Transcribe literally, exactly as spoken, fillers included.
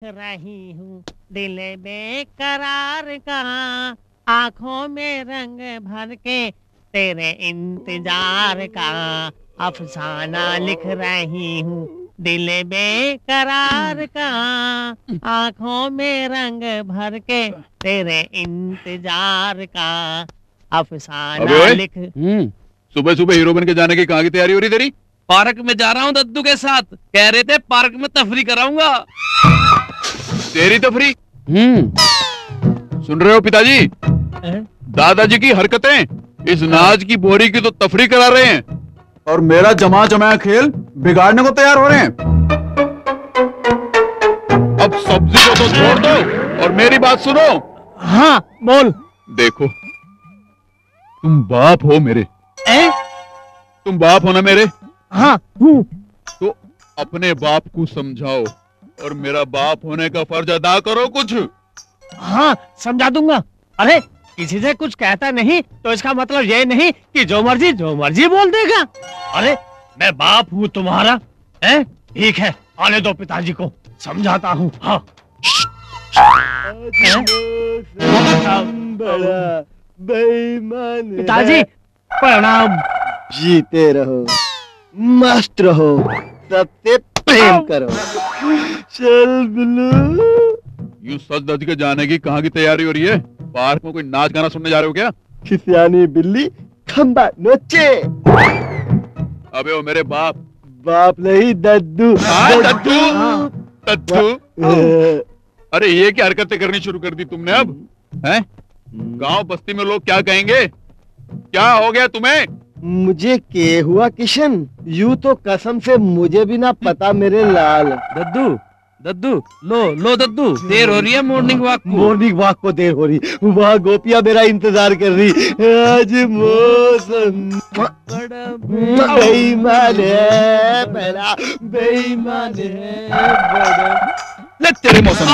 रही हूँ दिल बेकरार का, आंखों में रंग भर के तेरे इंतजार का अफसाना लिख रही हूँ दिल बेकरार का, आंखों में रंग भर के तेरे इंतजार का अफसाना अबे ओए। लिख। हम्म। सुबह सुबह हीरो बन के जाने की कहाँ की तैयारी हो रही तेरी? पार्क में जा रहा हूँ दद्दू के साथ, कह रहे थे पार्क में तफरी कराऊंगा। तेरी तफरी? हम्म। सुन रहे हो पिताजी? हैं? दादाजी की हरकतें, इस नाज की बोरी की तो तफरी करा रहे हैं और मेरा जमा जमाया खेल बिगाड़ने को तैयार हो रहे हैं। अब सब्जी को तो छोड़ दो और मेरी बात सुनो। हाँ, बोल। देखो, तुम बाप हो मेरे। ए? तुम बाप हो ना मेरे? हाँ, हूँ। तो अपने बाप को समझाओ और मेरा बाप होने का फर्ज अदा करो कुछ। हाँ, समझा दूंगा। अरे, किसी से कुछ कहता नहीं तो इसका मतलब ये नहीं कि जो मर्जी, जो मर्जी बोल देगा। अरे, मैं बाप हूँ तुम्हारा, हैं? ठीक है, आने दो पिताजी को, समझाता हूँ। हाँ। आज हैं? मौसम बड़ा बेईमान पिताजी, है। प्रणाम। जीते रहो, मस्त रहो, सबसे प्रेम करो। चल बिल्लू। यूं सज धज के जाने की कहाँ की तैयारी हो रही है? पार्क में कोई नाच गाना सुनने जा रहे हो क्या? खिसियानी बिल्ली खंबा नोचे। अबे ओ मेरे बाप। बाप नहीं, दद्दू। हाँ, दद्दू। दद्दू। हाँ। दद्दू। हाँ। अरे, ये क्या हरकतें करनी शुरू कर दी तुमने अब? हैं? हम्म। गांव बस्ती में लोग क्या कहेंगे? क्या हो गया तुम्हें? मुझे के हुआ किशन? यूं तो कसम से मुझे भी ना पता मेरे लाल। दद्दू, दद्दू, लो, लो दद्दू, देर हो रही है morning walk को। Morning walk को देर हो रही, वहाँ गोपियां मेरा इंतजार कर रही। आज मौसम बड़ा बेईमान है, बड़ा बेईमान है, बड़ा। ले तेरे मौसम।